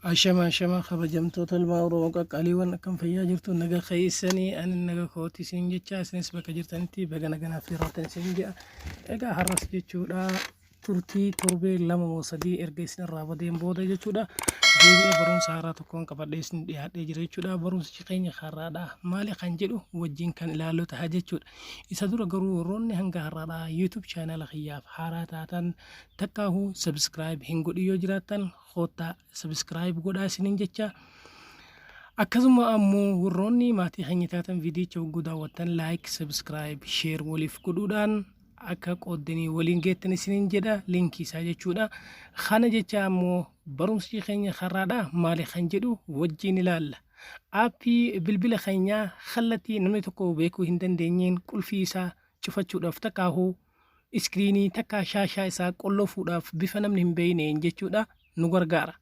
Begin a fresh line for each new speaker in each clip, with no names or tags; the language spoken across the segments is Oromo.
Ashama ashama, kabajamtoota ilmaa Oromoo qaqqaaliiwwan, akkam fayyaa jirtu? Naga keessanii? Ani naga kooti isin jecha, isinis bakka jirtanitti baga naganaaf jiraattan isin jedha. Egaa har'as jechuudha, turtii torbee 2 moo 3 erga isin irraa badeen booda jechuudha, deebi'ee barumsa haaraa tokkoon qabadhee isin dhiyaadhee jira jechuudha. Barumsichi keenya har'aadha maali kan jedhu wajjin kan ilaallu ta'a jechuudha. Isa dura garuu warroonni hanga har'aadha YouTube channel kiyyaaf haaraa taatan, takkaahuu subscribe hin godhin yoo jiraattan, koottaa subscribe godhaa isiniin jecha. Akkasuma ammoo warroonni maatii keenya taatan, viidiyicha hogguu daawwattan like, subscribe, share waliif godhuudhaan akka qooddanii waliin geettan isiniin jedha, linkii isaa jechuudha. Kana jecha ammoo barumsi keenya har'aadha maali kan jedhu wajjin ilaalla. Aappii bilbila keenyaa kallattii namni tokko beekuu hin dandeenyeen qulfii isaa cufachuudhaaf, takkaahuu iskiriinii takkaa shaashaa isaa qollofuudhaaf bifa namni hin beekneen jechuudha nu gargaara.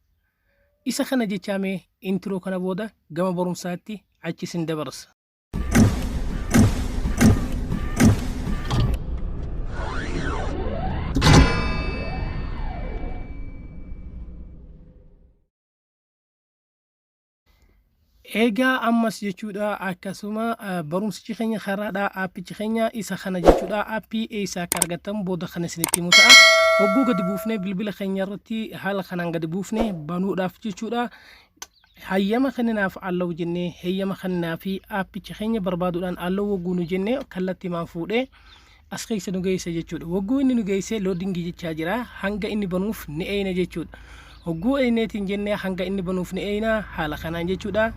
Isa kana jechaa mee intro kana booda gama barumsaatti achi isin dabarsa. Egaa ammas jechuudha, akkasuma barumsichi keenya karaadha, aappichi keenya isa kana jechuudha. Aappii eessaa akka argattan booda kan isinitti himu ta'a. Hogguu gadi buufnee bilbila keenya irratti haala kanaan gadi buufnee banuudhaaf jechuudha. Hayyama kenninaaf, allow jennee heeyyama kennaa fi aappicha keenya barbaaduudhaan allow wagguu nu jennee kallattii fuudhee as keessa nu geessa jechuudha. Wagguu inni nu geesse loading jechaa jira. Hanga inni banuuf ni eeyna jechuudha. Hogguu eeyneetiin jennee hanga inni banuuf ni eeyna, haala kanaan jechuudha.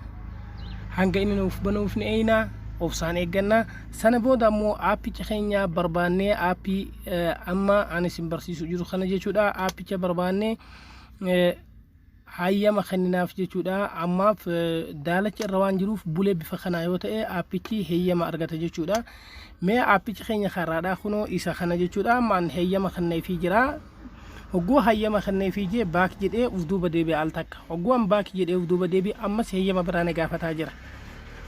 Hanga inni nuuf banuuf ni eeyna, obsaan eegganna. Sana booda ammoo aappicha keenya barbaannee, aappii amma ani isin barsiisu jiru kana jechuudha. Aappicha barbaannee hayyama kenninaaf jechuudha. Ammaaf daalacha irra waan jiruuf bulee bifa kanaa yoo ta'e aappichi heeyyama argata jechuudha. Mee aappichi keenya karaadhaa kunoo isa kana jechuudha. Ammaan heeyyama kenneefii jira. Hogguu hayyama kenneefii jee back jedhee uf duuba deebi'a al takka. Hogguu an back jedhee uf duuba deebi'e, ammas heeyyama biraa na gaafataa jira.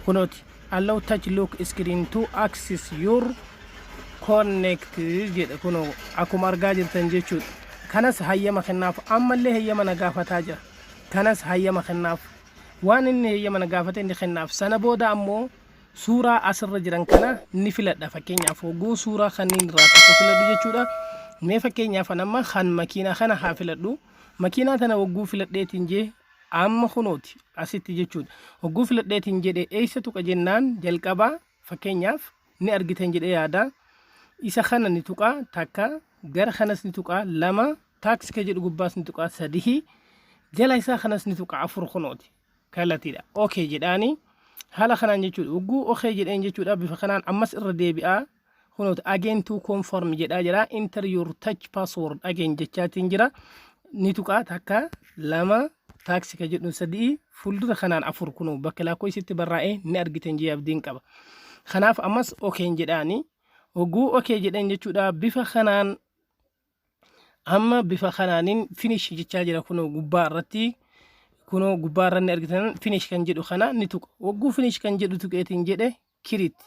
Kunooti, "Allow touch lock screen to access your connect" jedhe, kunoo akkuma argaa jirtan jechuudha. Kanas hayyama kennaaf, ammallee heeyyama na gaafataa jira. Kanas hayyama kennaaf. Waan inni heeyyama na gaafate inni kennaaf. Sana booda ammoo suuraa asirra jiran kana ni filadha. Fakkeenyaaf hogguu suuraa kanneen irraa tokko filadhu jechuudha. Mee fakkeenyaaf an amma kan makiinaa kana haa filadhu. Makiinaa tana hogguu filadheetiin jee, amma kunooti asitti jechuudha. Hogguu filadheetiin jedhe eessa tuqa jennaan, jalqabaa fakkeenyaaf ni argitan jedhee yaada. Isa kana ni tuqa takka, gara kanas ni tuqa lama, taaksii ka jedhu gubbaas ni tuqa sadihi, jala isaa kanas ni tuqa afur, kunooti kallattiidha. Okay jedhaani haala kanaan jechuudha. Hogguu okay jedheen jechuudha, bifa kanaan ammas irra deebi'aa, kunooti "Again to confirm" jedhaa jira. "Enter your touch password again" jechaatiin jira. Ni tuqaa takka, lama, taaksii ka jedhu sadii, fuuldura kanaan afur, kunoo bakka lakkoofsitti barraa'ee ni argitan jee abdiin qaba. Kanaaf ammas okeen jedhaani. Hogguu okay jedhan jechuudha, bifa kanaan amma bifa kanaanin finish jechaa jira. Kunoo gubbaa irratti, kunoo gubbaa irra ni argitan, finish kan jedhu kana ni tuqa. Hogguu finish kan jedhu tuqeetiin jedhe, "Create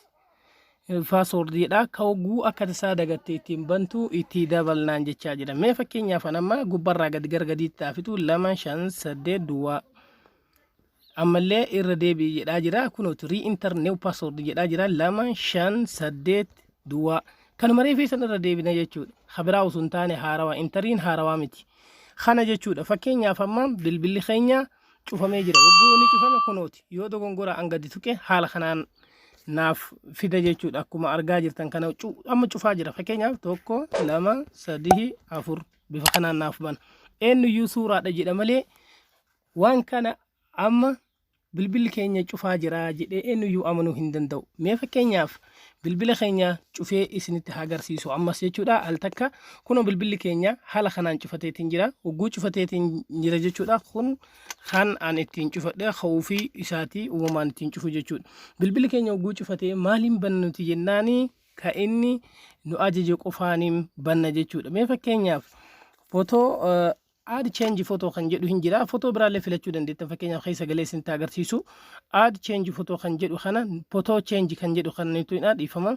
password" jedha. Ka hogguu akka tasaa dagatte ittiin bantu itti dabalnaan jechaa jira. Mee fakkeenyaaf an amma gubbarraa gadi gara gadiitti taafitu 2 5 8 duwwaa. Ammallee irra deebi'i jedhaa jira. Kunooti "Re-enter new password" jedhaa jira, 2 5 8 duwwaa. Kanuma reefii san irra deebina jechuudha. Kabiraa osoo hin taane haarawaa, interiin haarawaa miti kana jechuudha. Fakkeenyaaf amma bilbilli keenya cufamee jira. Hogguu inni cufame kunooti yoo dogongora an gadi tuqe haala kanaan naaf fida jechuudha. Akkuma argaa jirtan kana amma cufaa jira. Fakkeenyaaf tokko, lama, sadii, afur, bifa kanaan naaf bana. Eenyuyyuu suuraadha jedha malee waan kana amma bilbilli keenya cufaa jira jedhee eenyuyyuu amanuu hin danda'u. Mee fakkeenyaaf bilbila keenya cufee isinitti haa agarsiisu ammas jechuudha al takka. Kunoo bilbilli keenya haala kanaan cufateetiin jira. Hogguu cufateetiin jira jechuudha. Kun kan an ittiin cufadhe ka'uu fi isaatii uumamaan ittiin cufu jechuudha. Bilbilli keenya hogguu cufatee maaliin banna nuti jennaani, ka inni nu ajaje qofaaniin banna jechuudha. Mee fakkeenyaaf footoo add change photo kan jedhu hin jira. Footoo biraallee filachuu dandeettan. Fakkeenyaaf keessa galee isinitti agarsiisu. Add change photo kan jedhu kana, photo change kan jedhu kana nitu hin dhiifama.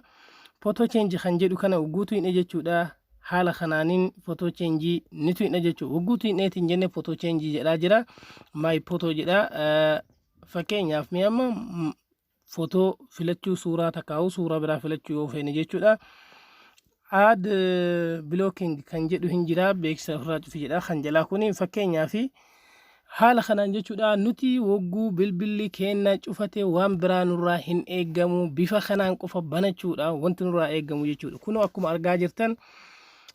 Photo change kan jedhu kana guutuu hin jechuudha. Haala kanaaniin photo change ni tuqna jechuudha. Wagguu tuqneetiin jenne photo change jedhaa jira. My photo jedha. Fakkeenyaaf mee amma footoo filachuu, suuraa takkaa'u suuraa biraa filachuu yoo feene jechuudha. Ad blocking kan jedhu hin jira, beeksisa ofirraa cufi jedha kan jalaa kuni fakkeenyaaf. Haala kanaan jechuudha, nuti wogguu bilbilli keenna cufate waan biraa nurraa hin eeggamu, bifa kanaan qofa banachuudha wanti nurraa eeggamu jechuudha. Kunoo akkuma argaa jirtan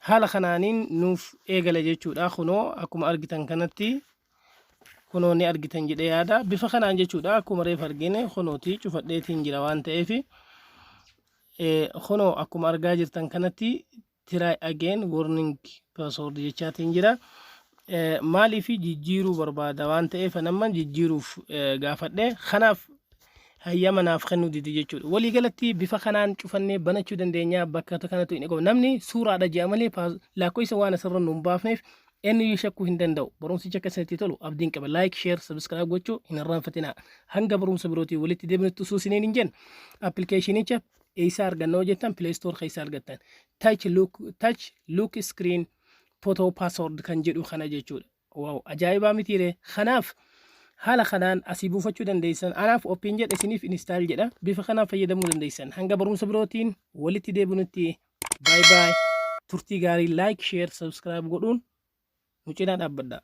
haala kanaaniin nuuf eegala jechuudha. Kunoo akkuma argitan kanatti, kunoo ni argitan jedhee yaada, bifa kanaan jechuudha. Akkuma reef argine kunooti cufadheetiin jira waan ta'eef, kunoo akkuma argaa jirtan kanatti "Try again, warning password" jechaatiin jira. Maaliif jijjiiruu barbaada waan ta'eef nama jijjiiruuf gaafadhe, kanaaf hayyama naaf kennuu didi jechuudha. Waliigalatti bifa kanaan cufannee banachuu dandeenya. Bakka kanatti hin eegamu. Namni suuraadha jedha malee lakkoofsa waan asirra nu hin baafneef eenyuyyuu shakkuu hin danda'u. Barumsicha akka isinitti tolu abdiin qaba. Like, share, subscribe gochuu hin irraanfatinaa. Hanga barumsa birootii walitti deebinutti suusiniin hin jenna. Appilikeeshinicha eessaa argannoo jettan, Play Store keessaa argattan. Touch lock screen photo password kan jedhu kana jechuudha. Wow, ajaa'ibaa mitiire? Kanaaf haala kanaan asii buufachuu dandeessan. Anaaf open jedha, isiniif install jedha. Bifa kanaan fayyadamuu dandeessan. Hanga barumsa birootiin walitti deebinutti bye bye. Turtii gaarii. Like, share, subscribe godhuun nu cinaa dhaabbadha.